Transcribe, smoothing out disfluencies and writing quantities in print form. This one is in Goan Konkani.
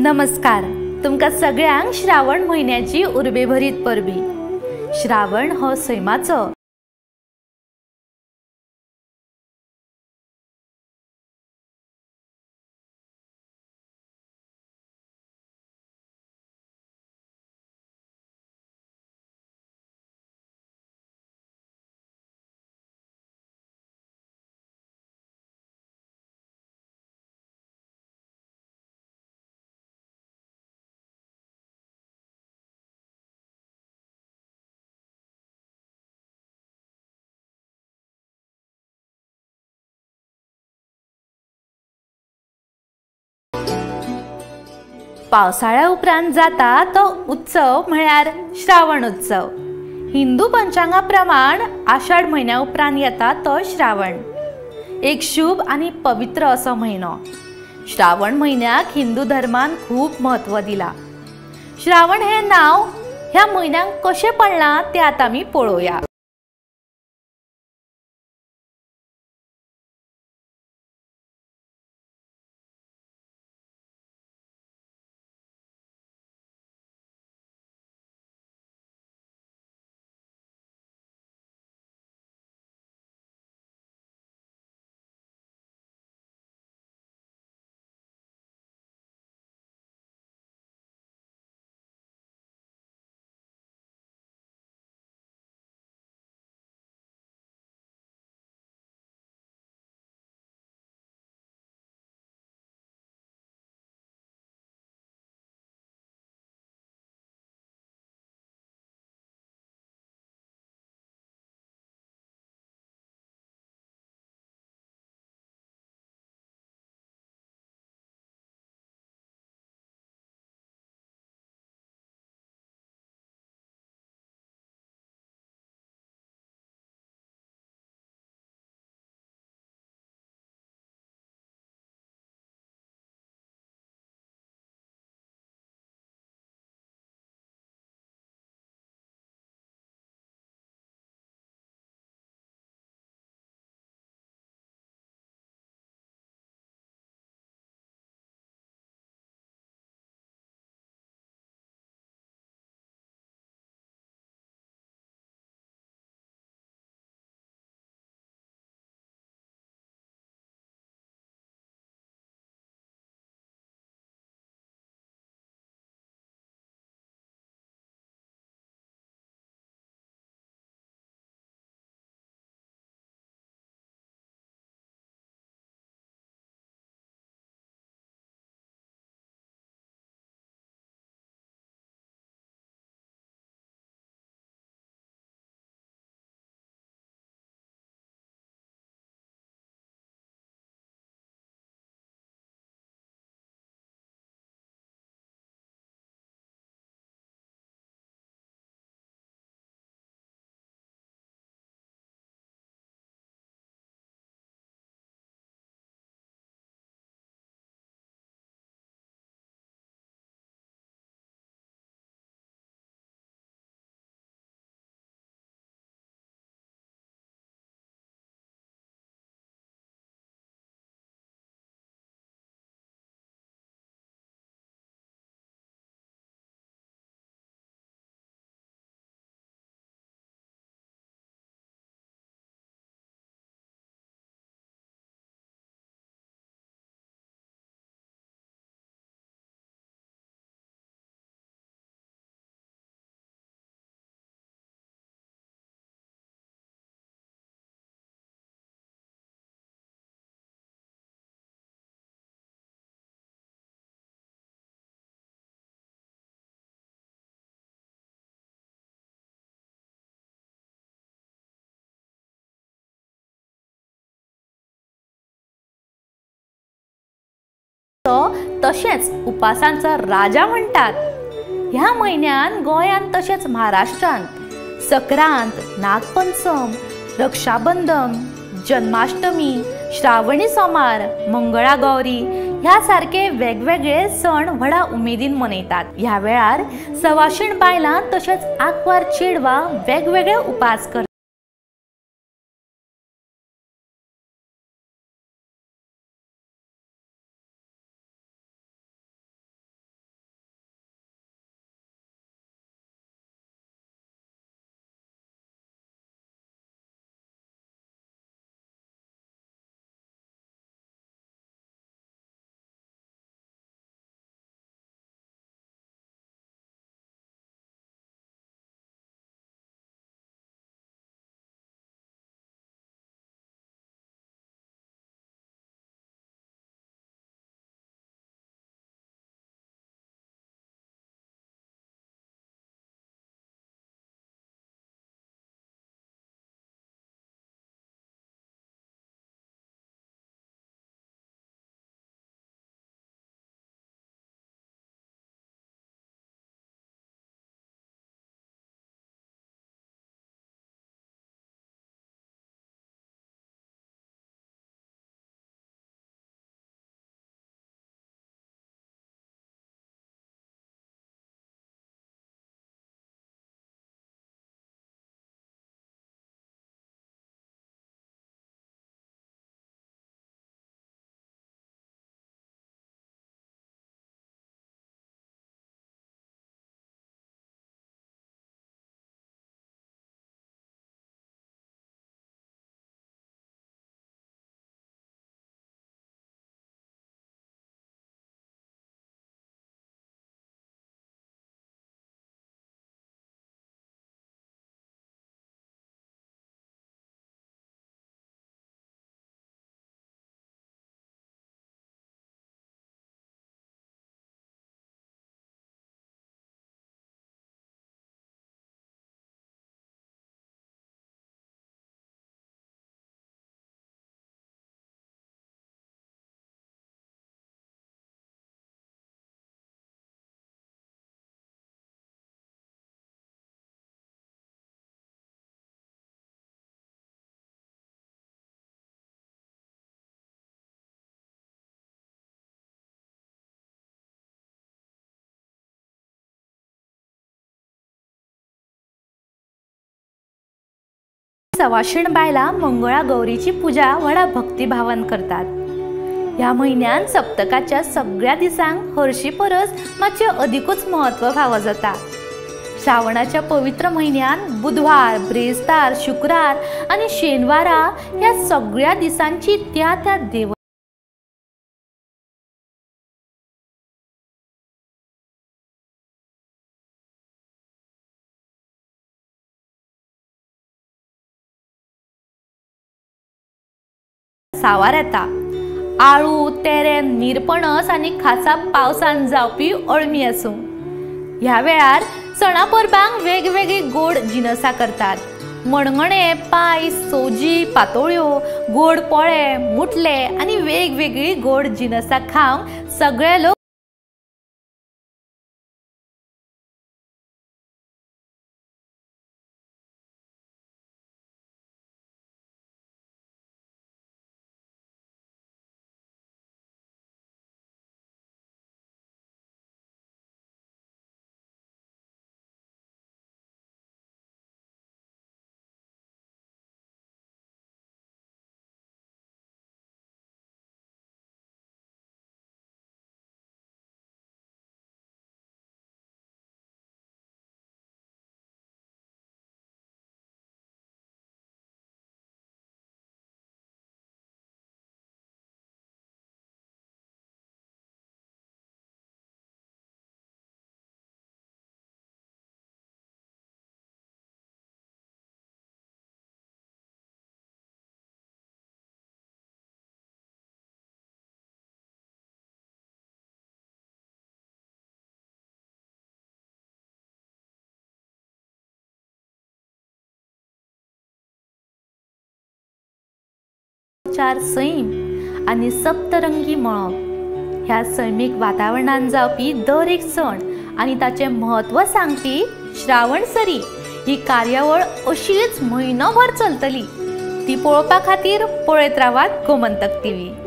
नमस्कार, तुमकां सगळ्यांक श्रावण म्हयन्याची उर्बेभरीत परबी। श्रावण हो सैमाचो पावसाळ्या उपरांत जाता तो उत्सव म्हळ्यार श्रावण उत्सव। हिंदू पंचांगा प्रमाण आषाढ म्हयन्या उपरांत येता तो श्रावण, एक शुभ आनी पवित्र असो म्हयनो। श्रावण म्हयन्याक हिंदू धर्मान खूब म्हत्व दिला। श्रावण हे नाव ह्या म्हयन्याक कशें पडलां तें आतां आमी पळोवया। तशेंच उपासांचो राजा म्हणटात। ह्या म्हयन्यान गोंयांत तशेंच महाराष्ट्रांत सक्रांत, नागपंचम, रक्षाबंधन, जन्माष्टमी, श्रावणी सोमार, मंगळागौरी ह्या सारके वेगवेगळे सण व्हडा उमेदीन मनयतात। ह्या वेळार सवाशीण बायलां तशेंच आंकवार चेडवां वेगवेगळे उपास करतात। सवाशीण बायलां मंगळा गौरीची पुजा व्हडा भक्तिभावान करतात. ह्या म्हयन्यान सप्तकाच्या सगळ्या दिसांक हरशी परस मातशें अदिकूच म्हत्व फावो जाता. श्रावणाच्या पवित्र म्हयन्यान बुधवार, ब्रेस्तार, शुक्रार आनी शेनवारा ह्या सगळ्या दिसांची त्या त्या देव सावार येता. आळू, तेरे, निरपणस आनी खासा पावसान जावपी अळमी आसूं, ह्या वेळार सणा परबांक वेगवेगळी गोड जिनसां करतात. मणगणें, पायस, सोजी, पातोळ्यो, गोड पोळे, मुटले आनी वेगवेगळी गोड जिनसां खावंक सगळे लोक चार सैम आनी सप्तरंगी मळब ह्या सैमीक वातावरणान जावपी दर एक सण आनी ताचें म्हत्व सांगपी श्रावण सरी ही कार्यावळ अशीच म्हयनोभर चलतली. ती पळोवपा खातीर पळयत रावात गोमंतक टीव्ही.